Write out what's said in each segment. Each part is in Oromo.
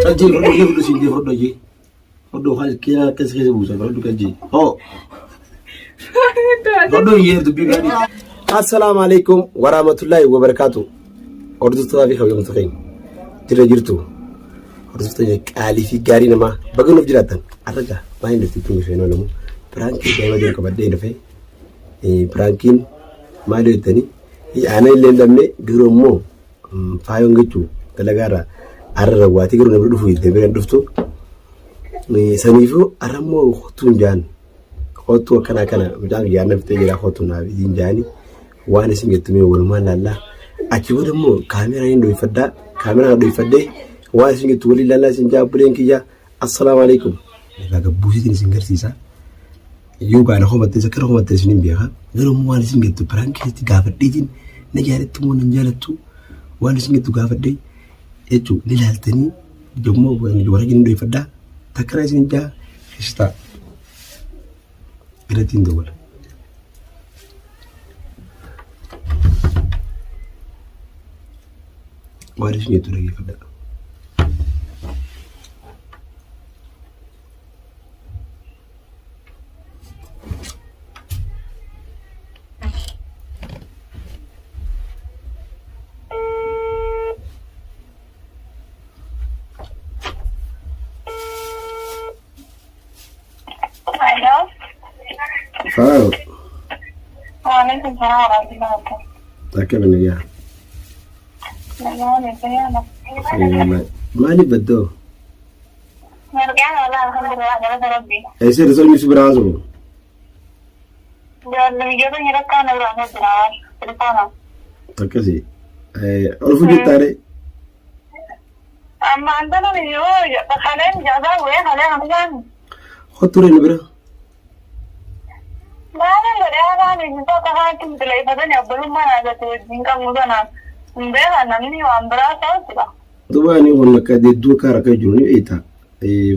Qaljii fudhu jee fudhu siin jee fudhu jee. Fudhu kan keessa akkas keessa buusa fudhu qaljii. Hoo. Fudhu jee dubbii gaarii. Assalaamu alaikum warahmatullahi wabarakatuh. Hordoftoota fi kabajamtoota keenya. Jirra jirtu. Hordoftoota keenya qaalii fi gaarii namaa baga nuuf jiraattan. Arraga maal hin dhufti tun isheen oolamu. Piraankii ajaa'iba deemu qabadhee hin dhufe. Piraankiin maal jettanii aannan illee hin dhabne garuu immoo faayoon jechuun dalagaa irraa arra rawwaatii garuu namni dhufu jettee bira hin dhuftu. Saniifuu arra immoo kottuu hin jaan kottuu akkana akkana mucaan kiyya aannan fixee jira kottuu naaf hin jaani waan isin jettu mee walumaan laallaa. Achi booda immoo kaameeraa hin dhoyfadhaa kaameeraa dhoyfadhee waan isin jettu waliin laallaa isin jaa obboleen kiyya assalaamu alaikum. Irraa gabbuusiitiin isin garsiisa. Yoo gaana homatte akkana homatte isin hin beeka. Garuu immoo waan isin jettu piraan keessatti gaafadheetiin na jaalattu moo nan jaalattu waan isin jettu gaafadhee jechuun ni laaltanii yommuu warra inni dhoyfadhaa takkana isin jaa keessa ta'a. Irratti hin dawwala. Waan isin jettu dhageeffadhaa. Hello. Faayo Waalaikum salaam warahmatullahi wabarakatuh. akkami nagaa? Nagaan fayyaadha. Fayyaa maaliif baddoo? Marqaan walaa alhamdulillah galata rabbi. Eessa irra solmi si biraa haasa'u? Jaalli biyyoota hin rakkaan irraa kan jira telefoona. Akkasi. Olfu jettaare. Amma antana yoo kaleen jaasaa bu'ee kalee hamsaan Kottu ree nu bira. Maalin godhee afaan eegsisaa akka kanatti mitileeffatanii obbolummaa naagate wajjin qabnu sana hin beekan namni waan biraa ta'u jira. Duuba ani kun akka dedduu akka harka jiru ni beekta.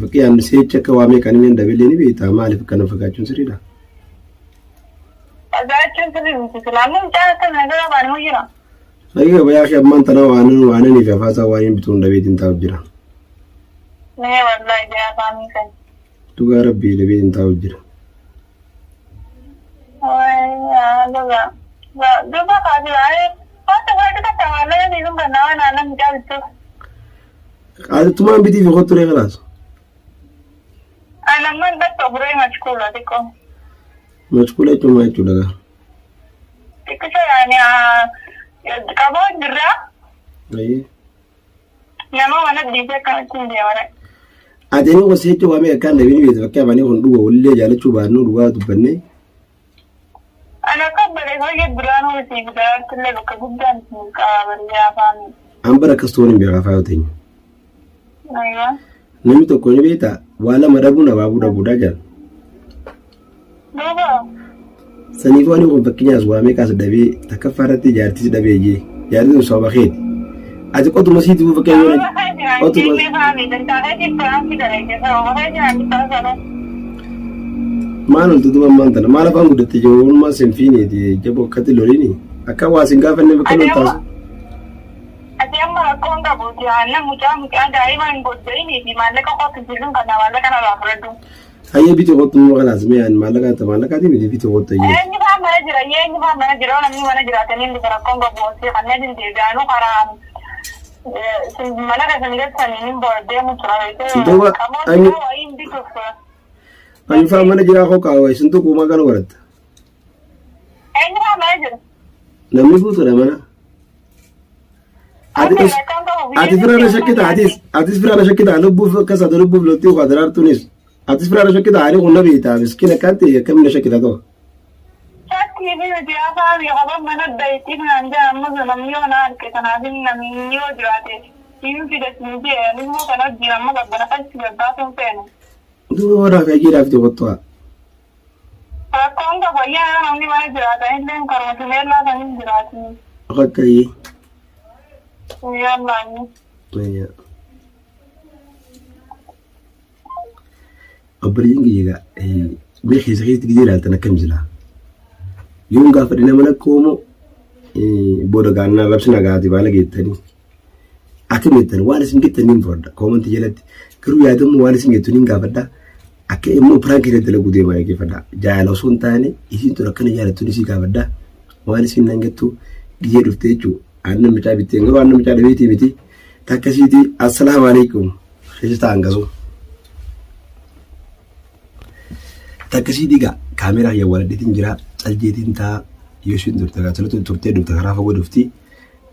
Fakkeenyaaf seecha akka waa meeqa ni dabalee ni beekta. Maaliif akkana fagaachuun sirriidha? Fagaachuun sirrii miti. Silaa mucaa akka nagara baan immoo jira. Fakkii gabayaa kee ammaan tana waanan waananii fi afaasaa waan hin bituun dhabeetiin taa'u jira. Mee wallaahi jira afaan kan. Dhugaa rabbii dhabeetiin taa'u jira. Duuba kaasii baay'ee wanta fayyu takka maallaqa ni sun kan nama naannoo mucaa bittuuf. Qaalittumaan bitii fi kottu ree kalaas. Anamman takka buree mashkuula xiqqoo. Mashkuula jechuun maal jechuudha gaa? Xiqqisoo yaani qaboo jirraa Ayyee. Nama mana dhiisee akkanatti hin deemare. Ati inni kun seechuu waamee akkaan dhabiin beektu fakkii afaanii kun dhuga walillee jaalachuu baannuu dhugaa dubbannee. Ani akka obboleessa kee duraanuu isii bidaraatti illee bakka guddaan isin qaba barjaa afaanii. An bara akkas tuun hin beekaa faayoo teenya. Aywa. Namni tokko ni beektaa waa lama dhabuun abaabuu dhabuudha jedha. Duuba. Saniifuu ani kun fakkeenyaas waa meeqaas dhabee takkaffaa irratti jaartis dhabee jee jaarti sun sababa keeti. Ati qotuma siiti buu fakkeenya yoo qotuma maal oltu duba ammaan tana maal afaan guddatte jiru sin fiineeti jaboo akkatti loliini akka waa sin gaafanne bakka loltaasu. Ati amma rakkoon qabu jaanna mucaa mucaa daa'ima hin goddainii fi maallaqa kootu jiruun kana maallaqa narraa fudhadhu. Hayyee biti kottu immoo kalaas mee ani maallaqa ta maallaqaatii miti biti kottu hayyee. Eenyu fa'aa mana jira eenyu fa'aa mana jira namni mana jiraatanii dhufa rakkoon qabu osoo kanneen hin deebi'anuu karaa mana keessan geessanii hin deemu tura Duuba qamoon ani wayii hin bituuf. ani fa'aa mana jiraa koo kaawwa isin tuquu maa kana godhatta. Eenyu fa'aa mana jira? Namni guutuudha mana. Ati ati firaana shakkita atis atis firaana shakkita lubbuuf akkas ati lubbuuf loltii ukaa daraartuunis atis firaana shakkita ani kun na beekta miskiina akkaan ta'e akkamiin na shakkita ta'u. Shakkii fi miti afaan qaban mana dayitii naan jaa amma namni yoo na arge kanaaf namni yoo jiraate hin fida sin jee ani immoo kan hojii amma qabbana fachi gaggaasuun feene. Duuba warraa fi ajiidhaaf ta'e kottu haa. Rakkoon qabu ayyaa namni mana jiraatan illee karuma simeellaa kan hin jiraatu. Akka iyyee. Yaallaan. Obboleeyyiin kiyya egaa mee keessa keessatti gizee ilaaltan akkam silaa? Yoon gaafadhe nama lakkoo moo booda gaannaa rabsi nagaati baala geettanii. Akkam jettan waan isin jettan niin fudhadha koomantii jalatti. Garuu yaadammoo waan isin jettu niin gaafadha. Akka immoo piraank irratti dalaguu deemaa dhaggeeffadha. Jaalala osoo hin taane isiin tun akkana jaalattuun isii gaafadha. Waan isin nan jettu biyyee dhufte jechuudha. Aannan mucaa bitteen garuu aannan mucaa dhabeetii miti. Takka isiitii assalaamu alaikum. Keessa ta'an gasuu. Takka isiitii gaa kaameeraa kiyya waladheetiin jira caljeetiin taa yoo isiin turte gaa tolatu turtee dhufte karaa fagoo dhufti.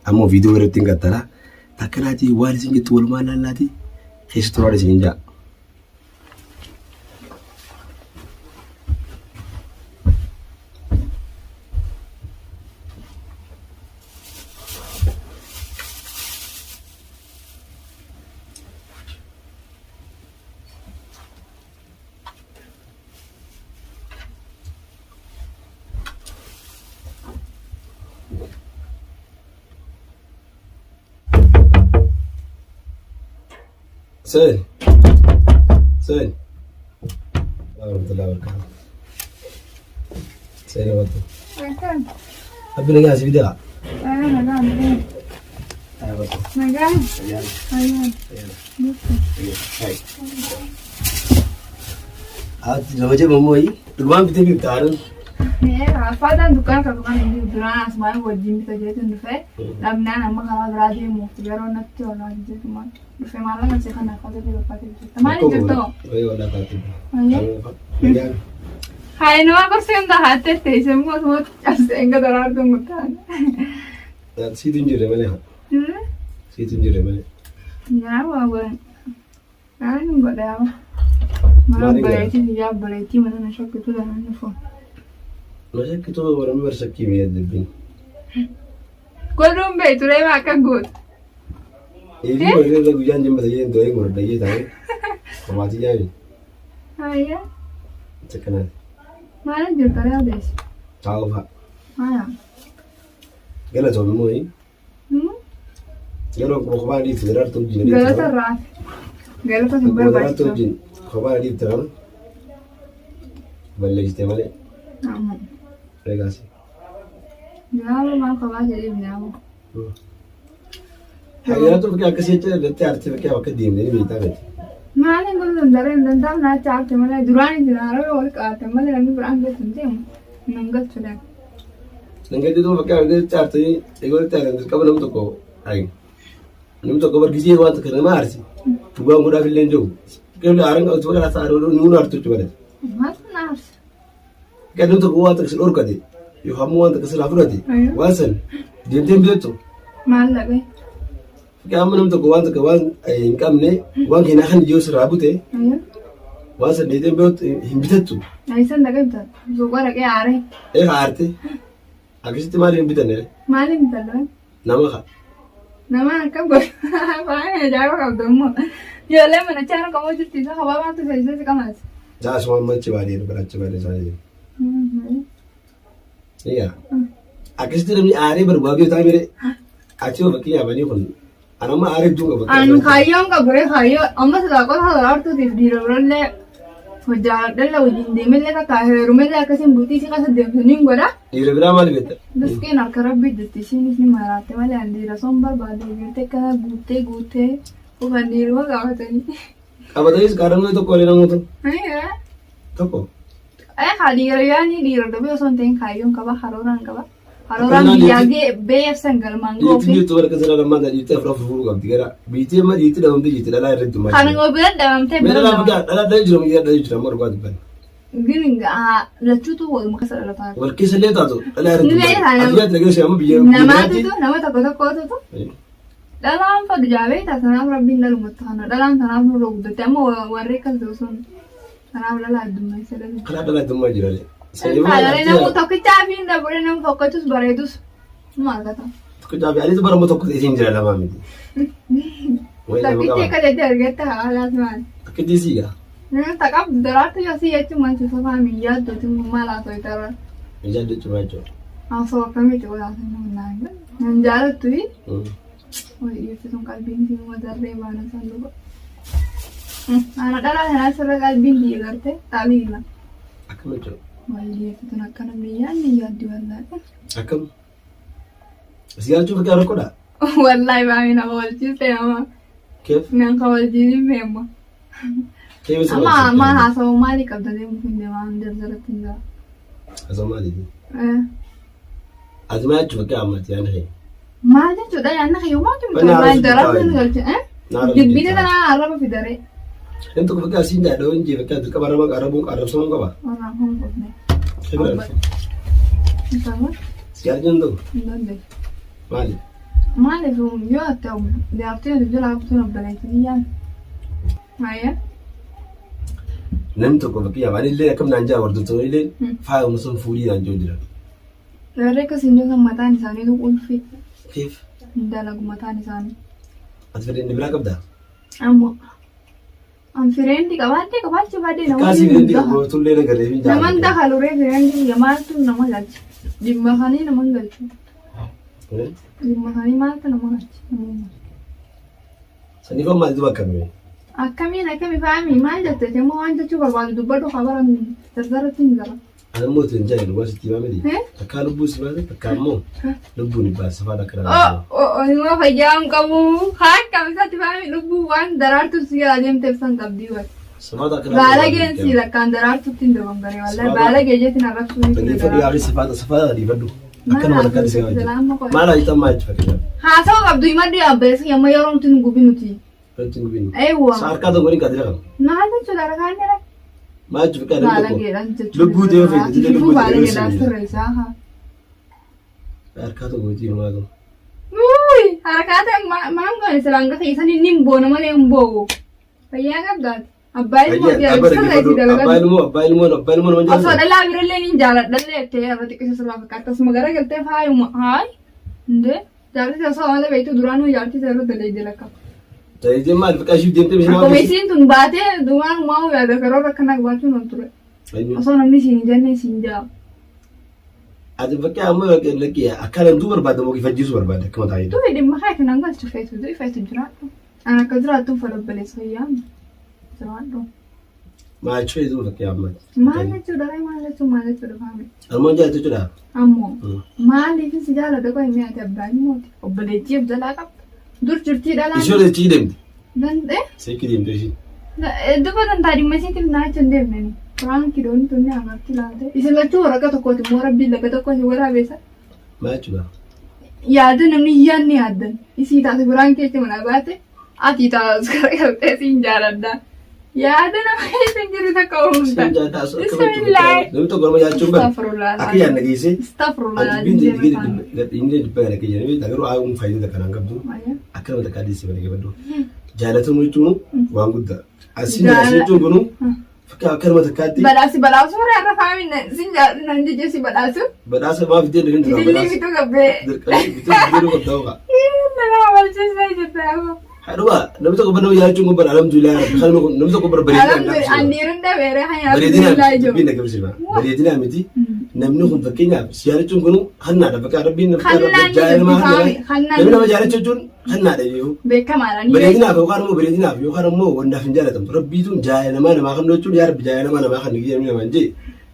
Ammoo viidiyoo irratti hin qaxxala. Takka naatii waan isin jettu walumaan laallaatii keessa turaan isin hin jaa. Seen. Seen. Warahmatullahi wabarakatuh. Seen waktu. Akkam. Abbi nagaa si fidaa. Nagaa nagaa nagaa. Nagaa. Ayyaa. Ati nama jedhamu immoo dhugumaan bitee biifta aanan. Faadaan dukkaana kan dhugaan hin jiru duraan asumaan wajjin bita jeetiin dhufe dhabnaan amma karaa biraa deemuuf yeroo natti tolaa jeetumaan dhufe maallaqa ishee kana akka ta'e barbaadee jirta. Maal jirtu? Hayi nama gorsee hunda haattee teessee immoo asumatti cabsee hanga daraartuun guddaa. Siitu hin jirre malee. Siitu hin jirre malee. Yaa waa godhan. Maal hin godhe yaa. Maal Maal hin godhe? bareetii yaa bareetii mana na shakkitu dha nan dhufu. Na shakkitu warra bar shakkii biyya dubbiin. Godhuun beektu reema akka gootu. Eebii warri irra guyyaan jimma ta'ee hin do'ee godhadha jee taa'ee. Kophaati jaami. Hayya. Sakkanaan. Maal jirta ree odeessi? Taa'uu fa'a. Haya. Galatoom immoo yeroo kophaa dhiifte daraartuu wajjin Galata irraa hafe. Galata hin Daraartuu barbaachisu. wajjin kophaa dhiifte kana balleessite malee Amma. eegaasi. Gaafa maal kophaa jedhee nyaama. Daraartuu fakkii akkasii jecha irratti aartee fakkii bakka deemtee ni beektaa miti. Maaliin kun daree hin danda'amne naacha aarte malee duraan itti naaroo wal qabaate malee namni biraan geessu hin deemu. Nan galchu deemu. Dandeettii tokko fakkii irratti aartee eeguu irratti aartee dirqama namni tokko ayi. Namni tokko bargisee waan tokko nama aarsi. Dhugaan godhaaf illee hin jiru. Qeebli aaraan qabatu bakka laata aaruu nuun aartu jechuudha. Maaltu na aarsa? Kan namni tokko waan tokko si dhorkate yookaan immoo waan tokko sirraa fudhate waan san deemtee hin beektu. Maal dhaqee? Fakkii amma namni tokko waan tokko waan hin qabne waan kennaa kan ijoo sirraa bute waan san deemtee hin beektu hin bitattu. Eessan dhaqee bitatu? Suuqa dhaqee aaree. Eega aarte akkasitti maaliif hin bitanne Maaliif bitadha? nama ka. Nama akkam godhu? Waan ajaa'iba qabdu immoo. Ijoollee mana chaana qabu jirti isa kophaa maaltu isa isa si qamaas. Jaasuma amma achi baadiyee dhufa achi baadiyee isaa jiru. Egaa akkasitti namni aaree barbaadu yoo ta'e malee achi yoo fakkeenyaaf ani kun an amma aaree hedduu qaba. Ani kaayyoon qabu ree kaayyoo amma silaa qofa daraartuutiif dhiira birallee hojjaaladhallee wajjin deemellee takka heerumellee akkasiin bultii si keessa deemtu niin godha. Dhiira biraa maal beekta? Miskiin harka rabbii jirti ishiinis ni maraatte malee an dhiira son barbaade jettee akkana guuttee guuttee ufan dhiiruma qabatanii. Qabatanis kaadamuu tokko illee namoota tokko. Haa dhiira yaani dhiira dubbii osoo hin ta'in kaayyoon qaba harooraan qaba. Harooraan biyyaa beeyafsan galmaan Dhiirti goofi. jirtu warra keessa dhala ammaa dhiirti afur afur fuudhuu qabdi gara biitii amma dhiirti dhabamtee jirti dhalaa irratti Kan immoo bira dhabamtee Mee bira dhalaa dhabamte. fidaa dhalaa dhalaa jira miidhaa dhalaa jira amma dhugaa dubbanne. Gin lachuutu waluma keessa dhalataa. Wal keessa illee taatu dhalaa irratti Ni beektaa nama- Addunyaatti dhageessu amma biyya biyya biraatti. Namaatutu nama tokko tokkootutu dhalaan fadu jaabeeta tanaaf rabbiin dhalumatti kana dhalaan tanaaf nurra guddatte amma warri akkas ta'u sun tanaaf dhalaa addummeessa dhalu. Karaa dhalaa addummaa jira. Taalee nama tokkichaa fi hin dhabure nama fokkatus bareedus maal gata. Tokkichaa fi anis barama tokko isiin jira lamaa miti. Wayi nama Tokkichi qaba. akka jettee argatta haalaas maal. Tokkichi siigaa. Nama taqabdu daraartu yoo si jechuun maal cufa faamii yaaddooti maal haasoo itara. Ijaan jechuun maal jechuudha? Haasoo akkamitti godhaatan nama naan. Nan jaalattu Wayi dhiirti sun qalbiin siima darree baana sanduuqa. Ana dhalaa kanaa sirra qalbiin biyya garte xaliila. Akkam jechuudha? Wayi dhiirti tun akka namni yaadni yaaddi wallaahi. Akkam? Si jaalachuu fakkii rakkoodha? Wallaahi baay'ee nama walchiiste nama. Keef? Nan kawalchiisin feema. Keef isa Amma walchiiste? maal haasawuu maalii qabda deemuuf hin deemaa hin jarjaratti hin jira. Haasawuu maaliiti? Ati maal jechuuf akka ammatti yaadni kee? Maal jechuudha yaadni kee maaltu miti Wanni wallaahi arrabsu daraartuu bittaa nu galche. Naara Dubbiin bittaa. tanaa arraba fidaree. Inni tokko bakka asiin jaadha waan jee bakka dirqama arraba arrabuun arrabsamuu qaba. Warraan kun qofne. Kee bira arrabsa. Isaama Si arjun tokko hin dandeessu. maali? Maaliif yoo ati jaartii ati jala haftuun obboleettii yaadu. Maayya. Namni tokko fakkeenyaaf ani illee akkam naan jaa hordoftoonni illee faaya sun fuudhii naan jiru jira. Warri akkas hin jirtan mataan isaaniitu qulfi Keef hin dalagu mataan isaanii. ati fedhe biraa qabdaa? Ammoo an fireendi qabaadhee qabaachuu baadhee Kaasii namoonni fedhe hin qabdu tullee na garee fi Naman dakaluree fireendi biyya maaltu nama galcha? Dhimma kanii nama hin galchu. Dhimma kanii maaltu nama galcha? Nama hin galchu. Saniif amma ati duba akkamii? Akkamiin akkami faami maal jette immoo waan jechuu barbaadu dubbadhu kabara dardaratti hin jira. Ani immoo ittiin jaalladhu dhugaa sitti himaa miti. Eh? Takkaa lubbuu si baase takkaa immoo lubbuun hin baase safaan akka nama. Nama fayyaa hin qabu. Haa akkam isaatti faami lubbuu waan daraartu si jalaa deemteef san qabdii wal. Safaata akka nama. Baalageen si lakkaan daraartutti hin dogongore wallahi baalagee jeetiin arrabsuu ni Dhaggeeffadhu yaa'ii safaata safaata dhaggeeffadhu. Akka nama lakkaa dhisee hojjetu. Maal hojjetan maal jechuudha fakkeenyaaf? Haasawa qabdu himadhu yaabbeessi amma yeroo nuti nu gubinuti. Irratti hin gubinu. Eewwa. Saarkaa tokko ni qaadira qaba. Maal jechuudha rakaan jira? Maal jechuudha namni tokko Baalageedhaan jechuudha. lubbuu deema feete illee lubbuu deema Baalageedhaan feete. sirreessaa haa. Harkaa tokko hojii himaa qabu. Wuuyi harakaata maan goone silaan gafa isaan inni hin boona malee hin boo'u. Fayyaa qabdaati. Abbaa ilmoo sirreessi Abbaa dalagaa. ilmoo abbaa ilmoo abbaa ilmoo nama Osoo jaalatu. dhalaa birallee ni jaaladhallee jettee irra xiqqisa sirraa fakkaata. Asuma garagaltee faayuma haay. Indee jaartii osoo amala beektu duraanuu jaartii irra daleedde lakka. Tajaajila maal fiqaa ishiif deemtee bishaan Akkuma isiin tun baatee duraan uumaa yaada karoora akkana qabaachuun ol ture. Osoo namni siin hin jenne siin jaa. Ati fakkii amma lakkii akka namtuu barbaadda moo ifajjiisuu barbaadda akkuma taa'ee. Dubi dhimma kee kan galchu feetu du'i feetu jiraadhu. An akka jiraattuun fadha obboleessa fayyaa jiraadhu. Maal jechuudha fakkii amma. Maal jechuudha maal jechuun maal jechuudha faami. Armaan jaalatu jechuudha. Ammoo maaliif si jaalladha qoy mi'a ati abbaa immooti obboleettii of jalaa qabda. Dur jirtii dhalaa. Ishee olechii deemti. Danda'e. Seekkii deemte ishee. Duba dantaa dhimma isiitiif naa achi hin deemne. Quraan kidoon tunni amarti laate. Isin lachuu waraqaa tokkooti immoo rabbiin laga tokko isin waraabeessa. Maal jechuudha? Yaada namni yaadni yaaddan. Isii taate biraan keetti mana baate ati taas garagaltee siin jaaladha. Yaada nama keessa hin jiru takka uumta. Siin jaalladha akka Bismillah. Namni tokko nama jaachuun bara. Astaghfirullah. Akka yaadna geessee. Astaghfirullah. Ati biyyi dhibba kana keessa beektaa garuu aayuun faayidaa takka naan qabdu. Akka nama takka addeessi malee qabaddu. Jaalatamuu jechuun waan guddaa. Asiin jaalatu jechuun kunu fakka akka nama takkaatti Badhaasi badhaasu warra irra faami sin jaalladha nan jejje si badhaasu. Badhaasa maaf iddeen dhufin dura Itillee badhaasa. bituu qabbee. Dirqama bituu bituu qabdaa ogaa. Nama walchiisee jirta amma. Haadhuma namni tokko nama jaachuun kun bara alhamdulillah rabbi kan namni tokko bara bareedina Alhamdulillah andiirin dhabeere hanya bareedina alhamdulillah miti jiru. dubbiin dhageessisa bareedina miti namni kun fakkeenyaaf si jaalachuun kun hannaadha bakka rabbiin namni Hannaan ni jaalala jirti faami hannaan namni nama jaalachuu jechuun hannaadha jechuun beekamaadha ni bareedinaaf yookaan immoo bareedinaaf yookaan immoo wandaaf hin jaalatamtu rabbiituun jaalala namaa namaa kan jechuun yaa rabbi jaalala namaa namaa kan namni namaan jee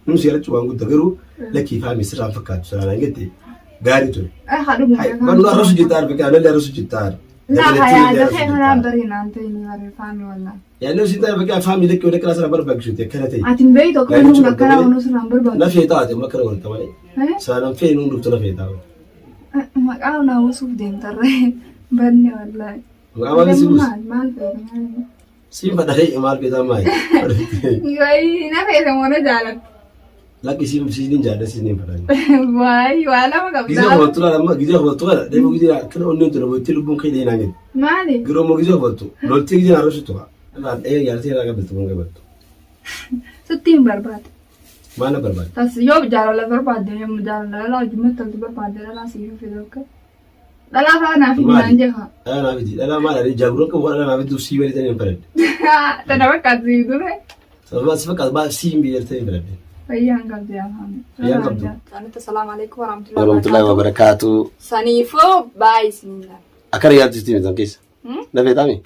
namni si jaalachuu waan guddaa garuu lakkii faami sirraan fakkaatu sirraan hin jette gaarii ture. Haadhuma. Barnoo arrasu jettaa arba qaamni arrasu jettaa arba. Laa yaada kee kanaan barinaan ta'e ni barreeffame wallaan. Yaadni isin ta'e bakka afaan miidhagee wal akkana sana barbaachisu akkana ta'e. Ati hin beektu akka inni kun akkana waan sirraan barbaadu. Lafee taate amma akkana wal malee. Saalan fee nuun dhuftu lafee taate. Maqaa naa buusuuf deemtarree banne wallaahi. Maqaa maal si buusu? Maal maal feete maal? Siin fadharee maal feetaa maali? Waayii na feete moo na jaalattu? Lakki siin siin jaalladha siin hin fadhani. Waayii waa lama Gizee qabdaa. hubattu laala amma gizee hubattu kana deemu gizee akkana onneen tuna bottee lubbuun kee dheeyinaa gadi. Maali? Giroo immoo gizee hubattu loltee gizee arrabsitu haa. Irraan dhee jaartee irraa gabattu kun gabattu. Sitti hin barbaadu. Maal na barbaade? Tas yoo jaalala barbaadde yommuu jaalala dhalaa wajjin toltu barbaadde dhalaa siif fide akka. Dhalaa fa'aa naaf hin Maali? naan jeha. Dhalaa naaf fidi. Dhalaa maal ani jaaguran qabu dhalaa naaf fidi sii malee tanii hin baradhe. Tana fakkaatu siif dure. Sababa si fakkaatu baa sii hin biyya tanii hin baradhe. Fayyaan qabdu yaa faame. Fayyaan qabdu. Assalaamu alaikum Warahmatullahi warahmatullahi wabarakatuh. Saniifuu baay'ee isiniin Akkana yaaddu sitti himtan keessa. Hmm? Na feetaami?